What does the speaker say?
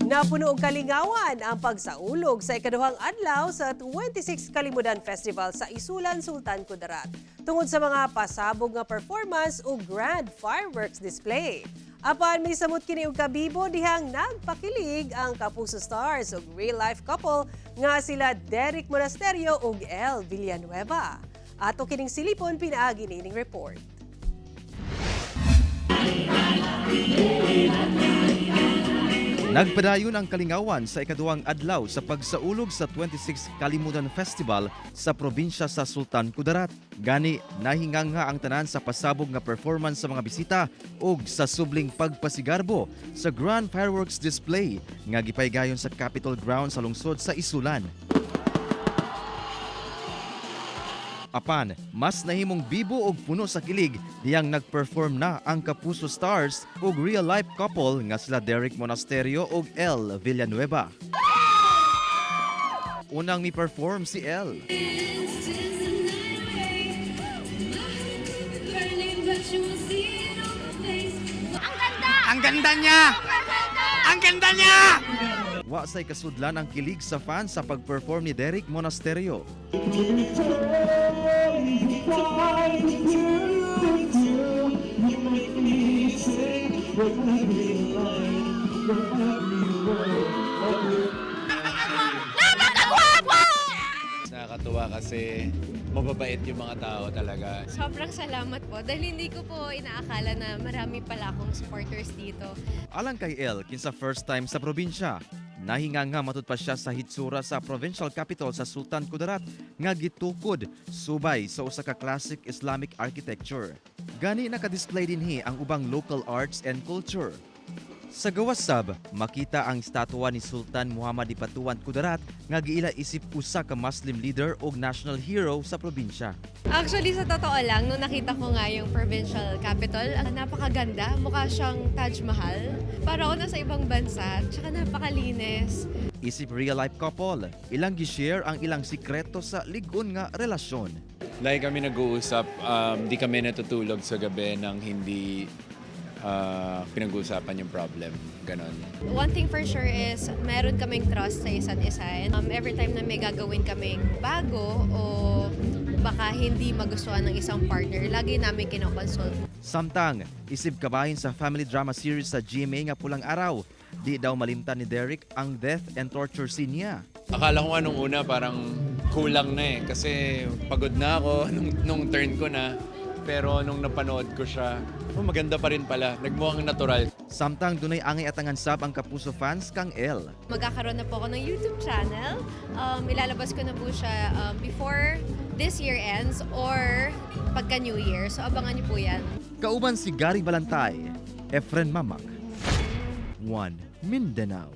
Napuno og kalingawan ang pagsaulog sa ikaduhang adlaw sa 26 Kalimudan Festival sa Isulan, Sultan Kudarat, tungod sa mga pasabog nga performance ug grand fireworks display. Apan may samot kini og kabibo dihang nagpakilig ang Kapuso Stars ug real life couple nga sila Derrick Monasterio ug Elle Villanueva. Ato kining silipon pinaagi niining report. Nagpadayon ang kalingawan sa ikaduhang adlaw sa pagsaulog sa 26 Kalimudan Festival sa probinsya sa Sultan Kudarat. Gani nahingangha ang tanan sa pasabog nga performance sa mga bisita ug sa subling pagpasigarbo sa Grand Fireworks Display nga gipaygayon sa Capitol Ground sa lungsod sa Isulan. Apan, mas nahimong bibo og puno sa kilig diyang nagperform na ang Kapuso Stars ug real life couple nga sila Derrick Monasterio ug Elle Villanueva. Unang mi-perform si Elle. Ang ganda niya! Ang ganda niya! Wa say kasudlan ang kilig sa fans sa pag-perform ni Derrick Monasterio. Nakakatuwa kasi mababait yung mga tao talaga. Sobrang salamat po dahil hindi ko po inaakala na marami pala akong supporters dito. Alang kay Elle, kinsa first time sa probinsya. Nahinga nga matud pa siya sa hitsura sa provincial capital sa Sultan Kudarat nga gitukod subay sa usa ka classic Islamic architecture. Gani naka-display dinhi ang ubang local arts and culture. Sa gawas sab, makita ang estatwa ni Sultan Muhammad Dipatuan Kudarat nga giila isip usa ka Muslim leader ug national hero sa probinsya. Actually, sa totoo lang, nung nakita ko nga yung provincial capital, ang napakaganda. Mukha siyang Taj Mahal. Para ako nasa ibang bansa, tsaka napakalinis. Isip real life couple, ilang gi-share ang ilang sikreto sa ligon nga relasyon. Lagi kami nag-uusap, di kami natutulog sa gabi nang hindi pinag-uusapan yung problem. Ganon. One thing for sure is meron kaming trust sa isa't isa. And every time na may gagawin kaming bago o baka hindi magustuhan ng isang partner, lagi namin kinoconsult. Samtang, isip kabahin sa family drama series sa GMA nga Pulang Araw, di daw malimtan ni Derrick ang death and torture scene niya. Akala ko nga nung una parang kulang na eh. Kasi pagod na ako nung turn ko na. Pero nung napanood ko siya, oh, maganda pa rin pala. Nagmukhang natural. Samtang dunay angay atangan sab ang Kapuso fans kang Elle. Magkakaroon na po ako ng YouTube channel. Ilalabas ko na po siya before this year ends or pagka New Year. So abangan niyo po yan. Kauban si Gary Balantay, Efren Mamak, 1 Mindanao.